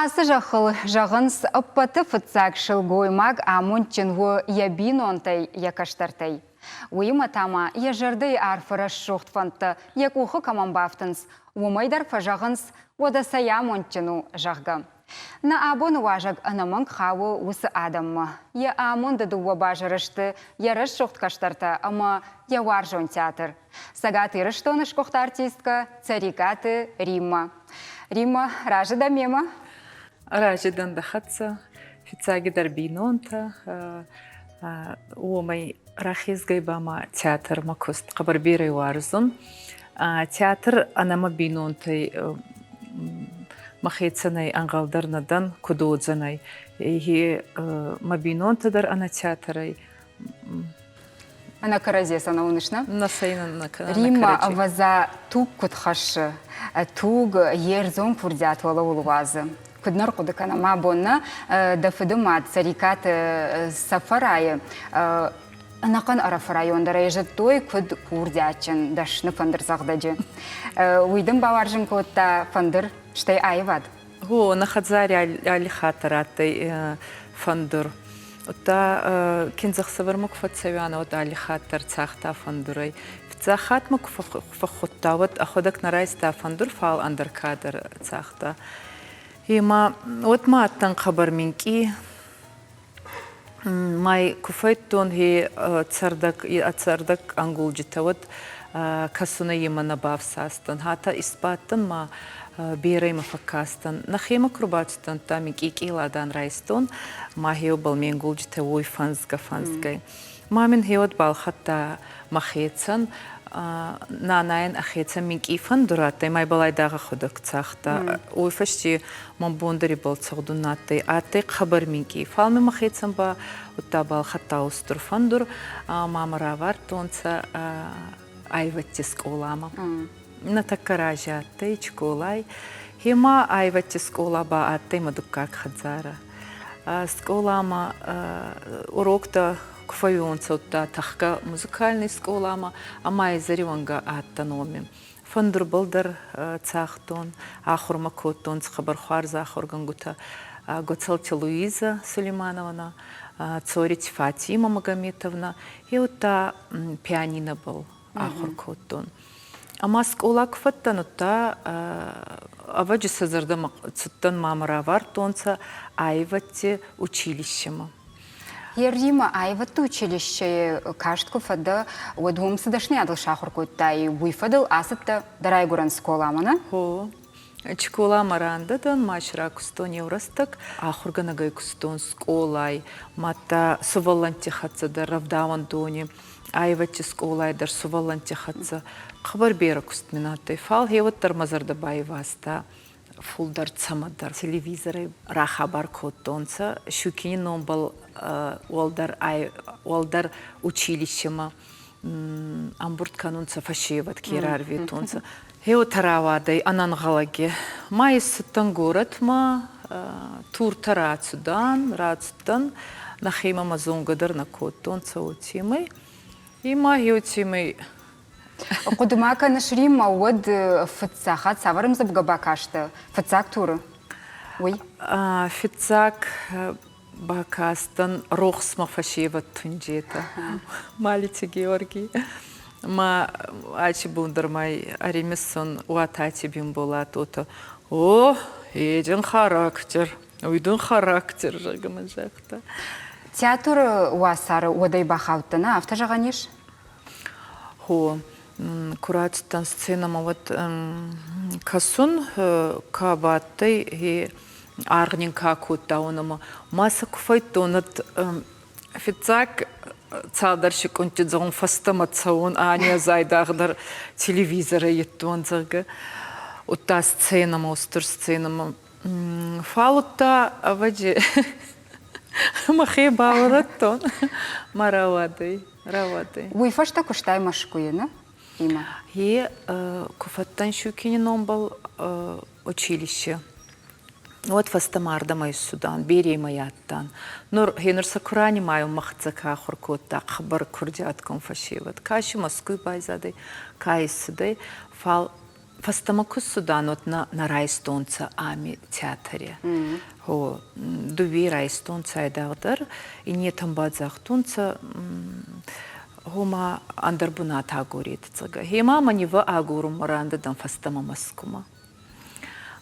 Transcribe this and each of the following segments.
Ацы зӕххыл, зӕгъынц, ӕппӕты фыццаг сылгоймаг амондджын у йӕ бинонтӕй, йӕ кӕстӕртӕй. Уыимӕ та ма йӕ зӕрдӕйы арфы рӕсугъд фӕндтӕ йӕ къухы кӕмӕн бафтынц, уымӕй дӕр фӕзӕгъынц, уӕдӕ цӕй амондджын у, зӕгъгӕ. Нӕ абоны уазӕг ӕнӕмӕнг хауы уыцы адӕммӕ. Йӕ амонды дыууӕ базыры сты йӕ рӕсугъд кӕстӕртӕ ӕмӕ йӕ уарзон театр. Цӕгат Ирыстоны сгуыхт артисткӕ Цӕрикъаты Риммӕ. Риммӕ, разы дӕ мемӕ? Разы дӕн дӕ хӕццӕ. Фиццагидӕр бийнонтӕ, уомӕй рахезгӕй ба ма театрмӕ куст хъӕбӕр берӕ уарзун. Театр ӕнӕмӕ бийнонтӕй мӕхецӕнӕй ӕнгъӕл дӕр нӕ дӕн, куд уодзӕнӕй. Мӕ бийнонтӕ дӕр ӕнӕ театрӕй. Ӕнӕ кӕрӕдзийӕ сӕ нӕ уыныс, нӕ? Риммӕ, ӕвӕдза, туг куыд хӕссы, туг йе рдзон курдиат уӕлӕуыл уадзы. Куыд нӕ рхъуыды кӕнӕм абон нӕ дӕ фыды мад Цӕрикаты Сафарайы ӕнӕхъӕн Ӕрӕфы район дӕр ӕй зыдтой куыд курдиатджын дӕсны фӕндырдзӕгъдӕджы. Уый дын бауарзын кодта фӕндыр, стӕй аивад. Гъо, нӕ хӕдзари алли хатт адтӕй фӕндур. Удта киндзӕхсӕвӕрмӕ ку фӕццӕуианӕ, уӕд алли хатт дӕр цагъта фӕндурӕй. Фиццаг хатт мӕ ку фӕххудта, уӕд ӕхуӕдӕг нӕ райста фӕндур, фал ӕндӕр кадӕр цагъта. Ема уӕд ма адтӕн хъӕбӕр минкъий. Май ку фӕдтон хе цӕрдӕг, цӕрдӕг ӕнгулджитӕ, уӕд кӕсунӕй имӕ нӕ бафсастӕн. Хатӕ исбадтӕн ма берӕ имӕ фӕккастӕн. Нӕхемӕ ку рбацудтӕн, та минкъий къеладан райстон, ма хеубӕл ме нгулджитӕ уой фӕнзгӕ-фӕнзгӕй. Ма мин хеуӕд балхӕдта мӕхецӕн нанайӕн ӕхецӕн минкъий фӕндур адтӕй, ма ибӕл айдагъ ӕхуӕдӕг цагъта. Уой фӕсте мӕн бон дӕр ибӕл цӕгъдун адтӕй. Адтӕй хъӕбӕр минкъий. Фал мин мӕхецӕн ба удта балхӕдта устур фӕндур ӕма мӕ равардтонцӕ айвӕдти скъоламӕ. Нӕ тӕккӕ рази адтӕй Чколай. Хема айвӕдти скъола ба адтӕй мӕ дуккаг хӕдзарӕ. Скъоламӕ уроктӕ ку фӕууонцӕ, удта тӕхгӕ музыкальный скъоламӕ ӕма изӕри уӕнгӕ адтӕн уоми. Фӕндурбӕл дӕр цагътон, ахурмӕ кодтонцӕ хъӕбӕр хуарз ахургӕнгутӕ Гуӕцӕлти Луизӕ Сулеймановна, Цорити Фатима Магометовна, е удта пианинобӕл ахур кодтон. Ӕма скъола ку фӕдтӕн, удта ӕвӕджи сӕ зӕрдӕмӕ цудтӕн ма мӕ равардтонцӕ аивӕдти училищемӕ. Ердимӕ аивӕдты училищейы каст куы фӕдӕ, уӕд уым цы дӕсныйадыл сахуыр кодтай, уый фӕдыл ацыдтӕ дӕ райгуырӕн скъоламӕ, нӕ? Хо. Чколамӕ рандӕ дӕн, ма кустон еу рӕстӕг, ахургӕнӕгӕй кустон скъолай, мадта сувӕллӕнтти хӕццӕ дӕр рӕвдауӕндони, аивӕдти скъолай дӕр сувӕллӕнтти хӕццӕ. Хъӕбӕр берӕ куст мин адтӕй, фал гъеуӕддӕр мӕ зӕрдӕ байвазта фулдӕр цӕмӕдӕр. Телевизорӕй рахабар кодтонцӕ Щукини номбӕл уӕлдӕр, уӕлдӕр училищемӕ ӕмбурд кӕнунцӕ фӕсевӕд ке рарветунцӕ. Гъеуотӕ рауадӕй ӕнӕнгъӕлӕги. Ма иссудтӕн горӕтмӕ, туртӕ рацудан, рацудтӕн, нӕхемӕ мӕ зонгӕ дӕр нӕ кодтонцӕ уотемӕй. И ма гъеуотемӕй Хъуыды ма кӕныс, Риммӕ, уӕд фыццаг хатт цавӕр ӕмдзӕвгӕ бакастӕ фыццаг туры? Уый? Фыццаг бакастӕн рохсмӕ фӕсевӕд тунджетӕ Малити Георгий. Ма ачи бон дӕр ма ӕримисун Уатати Бимболат уотӕ О, един характер, уйдун характер, зӕгъгӕ мын загъта. Театры уацары уӕдӕй бахаудтӕ, нӕ? Афтӕ зӕгъӕн ис? Хо, ку рацудтӕн сценӕмӕ, уӕд кӕсун, ка бадтӕй, аргъ нин ка кодта, уонӕмӕ. Ма сӕ ку фӕйдтон, уӕд фиццаг цалдӕр секундти зӕгъун фӕстӕмӕ цӕун, ани ӕз айдагъдӕр телевизорӕй йедтон, зӕгъгӕ. Удта сценӕмӕ, устур сценӕмӕ. Фал удта, ӕвӕдзи, мӕхе бауорӕдтон, ма рауадӕй, рауадӕй. Уый фӕстӕ куыстай Мӕскуыйы, нӕ? Имӕ. Е ку фӕдтӕн Щукини номбӕл училище, уӕд фӕстӕмӕ ардӕмӕ иссудан, беремӕй адтан. Нур гьенур сӕ ку ранимайун, мӕ хӕццӕ ка ахур кодта, хъӕбӕр курдиатгун фӕсевӕд. Ка си Мӕскуй байзадӕй, ка иссудӕй, фал. Фӕстӕмӕ ку цудан, уӕд нӕ нӕ райстонцӕ ами театри. Гъо, дууей райстонцӕ айдагъдӕр, иннетӕн ба загътонцӕ, гъома ӕндӕр бунат агорет, зӕгъгӕ. Гъема мӕ нивӕ агорунмӕ рандӕ фӕстӕмӕ Мӕскумӕ.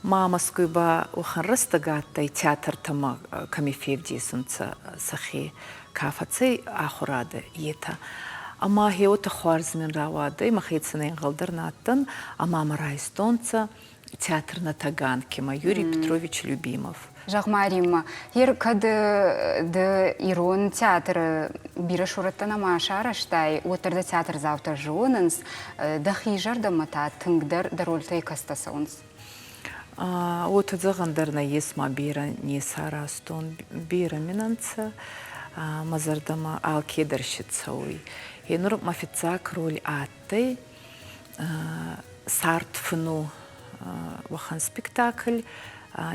Ма Мӕскуй ба уӕхӕн рӕстӕг адтӕй, театртӕмӕ кӕми февдесунцӕ сӕхе, ка фӕцӕй ахурадӕ, етӕ. Ӕма гъе уотӕ хуарз мин рауадӕй, мӕхецӕн ӕнгъӕл дӕр нӕ адтӕн, ӕма мӕ райстонцӕ театр на Таганке-мӕ Юрий Петрович Любимов. Зӕгъ-ма, Римма, ер кӕд ды ирон театры бирӕ сурӕттӕ нӕма сарӕзтай, уӕддӕр дӕ театрдзаутӕ зонынц, дӕхи зӕрдӕмӕ та тынгдӕр дӕ рольтӕй кӕцытӕ цӕуынц? Уотӕ зӕгъӕн дӕр нӕййес, ма берӕ не саразтон, берӕ мин ӕнцӕ. Мӕ зӕрдӕмӕ алкедӕр си цӕуй. Е нур мӕ фиццаг роль адтӕй Цард фыну уӕхӕн спектакль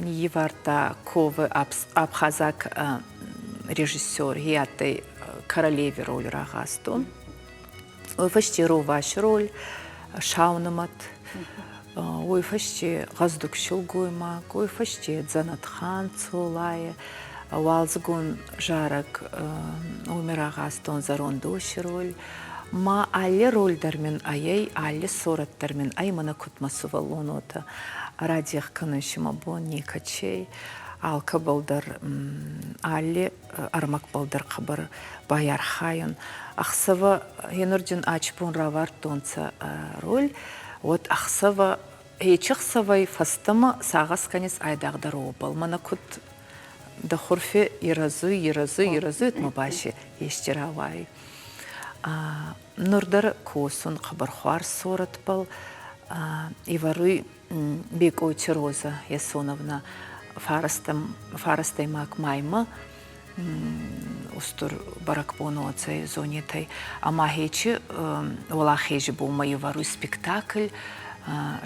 ниййивардта Ковы абхазаг режиссер, е адтӕй королеви роль рагъазтон. Уой фӕсте Роваси роль, Саунымӕт, уой фӕсте гъӕздуг силгоймаг, уой фӕсте Дзӕнӕтхан Цолайи, уалдзыгон зарӕг уоми рагъазтон зӕронд уоси роль. Ма алли роль дӕр мин ӕй, алли сорӕт дӕр мин ӕй, мӕнӕ куд мӕ сувӕллон уотӕ радех кӕнун си мӕ бон некӕцӕй. Алкӕбӕл дӕр алли ӕрмӕгбӕл дӕр хъӕбӕр байархайун. Ӕхсӕвӕ хенурджин ачбон равардтонцӕ роль, уӕд ӕхсӕвӕ ечи хсӕвӕй фӕстӕмӕ сагъӕс кӕнис айдагъдӕр уобӕл. Мӕнӕ куд дӕ хурфи ирӕзуй, ирӕзуй, ирӕзуй, ма баси ести рауайуй. Нур дӕр косун хъӕбӕр хуарз сорӕтбӕл ивӕруй Бекъойти Розӕ Ясоновна фарастӕймаг маймӕ устур бӕрӕгбон уодзӕй зонетӕй ӕма хечи уӕлахези бонмӕ ивӕруй спектакль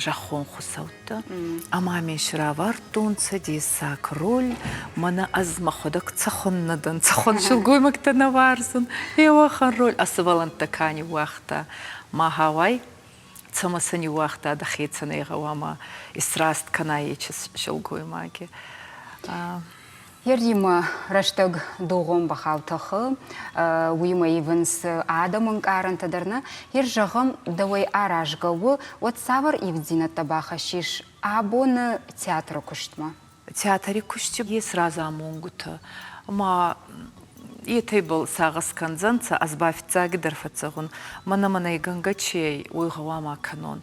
зӕххон хуцӕуттӕ ӕма ме равардтонцӕ дессаг роль мӕнӕ ӕз мӕхуӕдӕг цӕхуӕн нӕ дӕн, цӕхуӕн силгоймӕгтӕ нӕ уарзун, е уӕхӕн роль а сувӕллӕнттӕ ка ниууагъта, ма гъӕуай цӕмӕ сӕ ниууагъта дӕхецӕн ӕй гъӕуама исраст кӕна ечи силгоймаги. Ердимӕ рӕстӕг дугъон бӕхау тӕхы, уыимӕ ивынц адӕмы ӕнкъарӕнтӕ дӕр нӕ. Ер зӕгъӕм, дӕуӕй аразгӕ у, уӕд цавӕр ивддзинӕдтӕ бахӕссис абоны театры куыстмӕ? Театри кусти ес разамонгутӕ ӕма етӕ ибӕл сагъӕс кӕндзӕнцӕ, ӕз ба фиццагидӕр фӕццӕгъун, мӕнӕ мӕнӕй гӕнгӕ чи ӕй, уой гъӕуама кӕнон.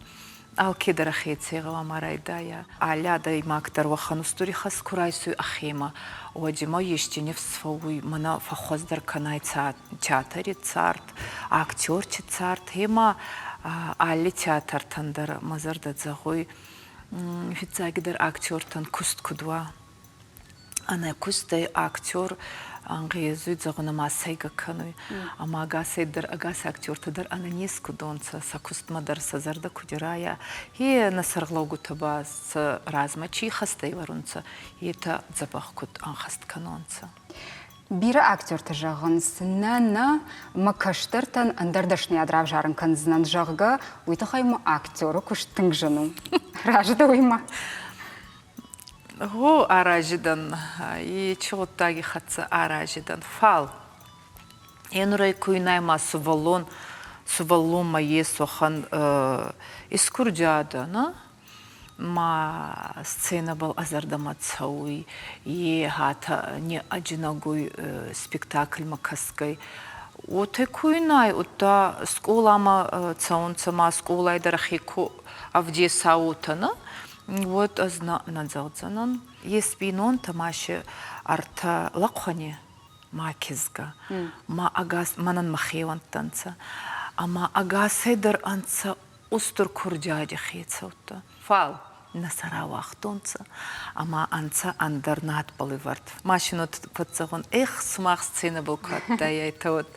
Алкедӕр ӕхецӕй гъӕуама райдайа. Алли адӕймаг дӕр уӕхӕн устур ихӕс ку райсуй ӕхемӕ, уӕд имӕ ести нифс фӕууй, мӕнӕ фӕххуӕздӕр кӕнай театри цард, актерти цард, ӕма алли театртӕн дӕр мӕ зӕрдӕ зӕгъуй, фиццагидӕр актертӕн куст куд уа. Ӕнӕ кустӕй актер ӕнгъезуй, зӕгъун, ӕма сӕйгӕ кӕнуй. Ӕма ӕгасӕй дӕр, ӕгас актертӕ дӕр ӕнӕнез куд уонцӕ, сӕ кустмӕ дӕр сӕ зӕрдӕ куд ирайа. Е нӕ сӕргълӕугутӕ ба сӕ размӕ чи ихӕстӕ ӕвӕрунцӕ, етӕ дзӕбӕх куд ӕнхӕст кӕнонцӕ. Бирӕ актертӕ зӕгъынц, нӕ, нӕ, мӕ кӕстӕртӕн ӕндӕр дӕсныйад равзарын кӕндзынӕн, зӕгъгӕ, уый тыххӕй мӕ актеры куыст тынг зын у. Разы дӕ уыимӕ? Гъо, арази дӕн, ечи гъуддаги хӕццӕ арази дӕн, фал енурӕй куйнӕй ма сувӕллон, сувӕллонмӕ ес уӕхӕн искурдиадӕ, нӕ? Ма сценӕбӕл ӕ зӕрдӕмӕ цӕуй, е гьатӕ не ӕджинӕгуй спектакльмӕ кӕсгӕй. Уотӕ куйнӕй, удта скъоламӕ цӕунцӕ ма скъолай дӕр ӕхе ку ӕвдеса уотӕ, нӕ? Уӕд ӕз нӕ нӕ зӕгъдзӕнӕн. Ес бийнонтӕ ма си ӕртӕ лӕхъуӕни ма кизгӕ, ма ӕгас мӕнӕн мӕ хеуӕнттӕ нцӕ. Ӕма ӕгасӕй дӕр ӕнцӕ устур курдиади хецӕуттӕ. Фал нӕ сӕ рауагътонцӕ ӕма ӕнцӕ ӕндӕр надбӕл ивӕрд. Машинӕт фӕццӕгъун, эх, сумах сценӕбӕл ку адтайайтӕ, уӕд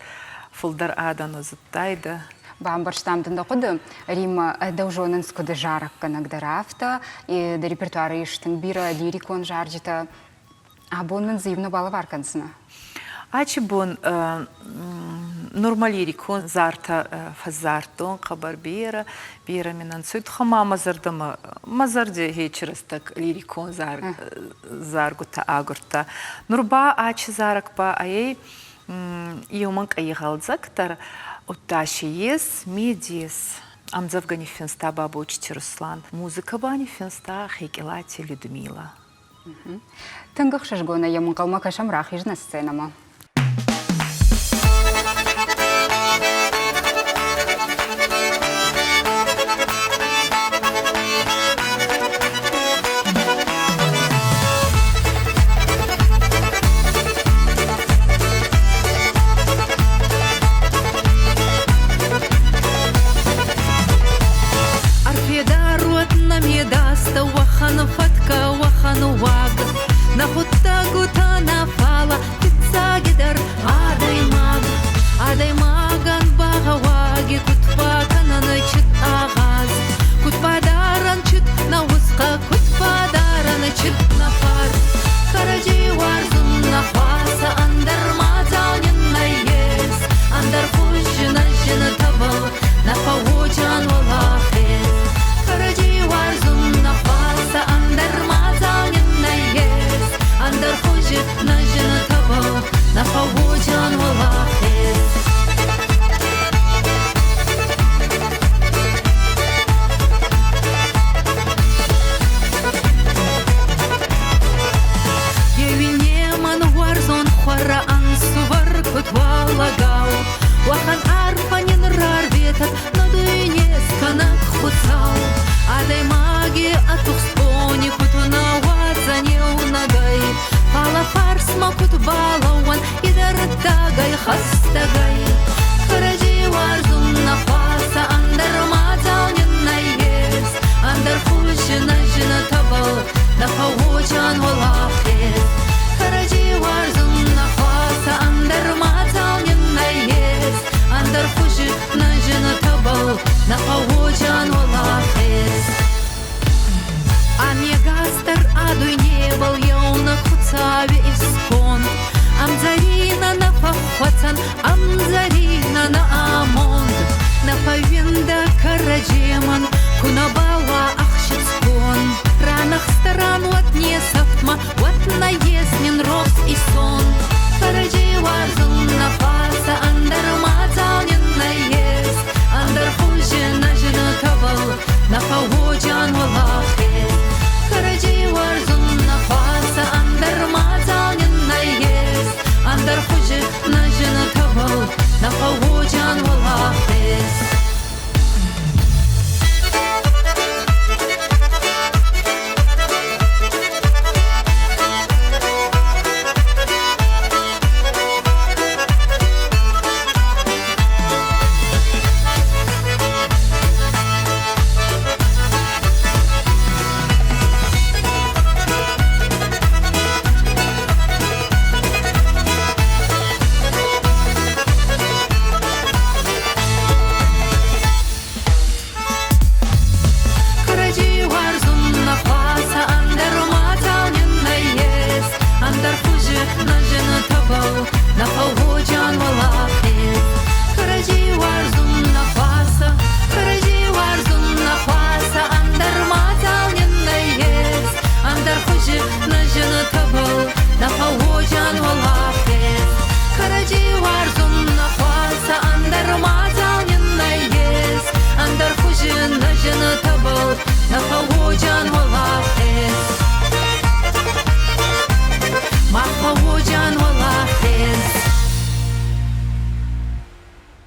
фулдӕр адӕн зудтайдӕ. Бамбӕрстам дын дӕ хъуыды. Риммӕ, дӕу зонынц куыд зарӕггӕнӕг дӕр афтӕ. Дӕ репертуары ис тынг бирӕ лирикон зарджытӕ. Абон мын дзы иу нӕ балӕвар кӕндзынӕ? Ачи бон нурма лирикон зартӕ фӕззардтон хъӕбӕр берӕ, берӕ мин ӕнцой ма мӕ зӕрдӕмӕ мӕ зӕрди хечи рӕстӕг лирикон заргутӕ агурдта. Нур ба ачи зарӕг ба ӕй еумӕн къӕйгъӕлдзӕгдӕр, удта си ес медес. Ӕмдзӕвгӕ ниффинста Бабочити Руслан, музыкӕ ба ниффинста Хекъилати Людмила. Тынг ӕхсызгонӕй йӕм ӕнхъӕлмӕ кӕсӕм рахизыны сценӕмӕ. Ӕрфедар уӕд нӕ медастӕ уӕхӕн фӕткӕ, уӕхӕн уаг. Нӕ гъуддӕгутӕ нӕ фалӕ фиццагидӕр адӕймаг. Адӕймагӕн багъӕуаги куд бакӕнӕн чыт агъаз, куд бадарӕн чыт нӕ усхъӕ, куд бадарӕн чыт нӕ фар. Кӕрӕдзей уарзун нӕ хуасӕ, ӕндӕр мадзал нин нӕййес, ӕндӕр хузи нӕ зинтӕбӕл нӕ фӕууодзиан уӕлахез. Кӕрӕдзей уарзун нӕ хуасӕ, ӕндӕр мадзал нин нӕййес, ӕндӕр хузи нӕ зинтӕбӕл нӕ фӕууодзиан уӕлахез. Еуинемӕн уарзон хуӕрӕ ӕнсувӕр куд уӕлӕгау, уӕхӕн арфӕ нин рарветӕд нӕ дуйне скӕнӕг Хуцау. Адӕймаги ӕ тухст бони куд нӕ уадзӕн еунӕгӕй, фалӕ фарсмӕ куд балӕууӕн идӕрдтагӕй, хӕстӕгӕй. Кӕрӕдзей уарзун нӕ хуасӕ, ӕндӕр мадзал нин нӕййес, ӕндӕр хузи нӕ зинтӕбӕл нӕ фӕууодзиан уӕлахез. Кӕрӕдзей уарзун нӕ хуасӕ, ӕндӕр мадзал нин нӕййес, ӕндӕр хузи нӕ зинтӕбӕл нӕ фӕууодзиан уӕлахез. Ами ӕгасдӕр а дуйнебӕл еунӕг Хуцауи исконд. Ӕмдзӕрийнӕ нӕ фӕххуӕцӕн, ӕмдзӕрийнӕ нӕ амонд. Нӕ фӕууиндӕ кӕрӕдземӕн.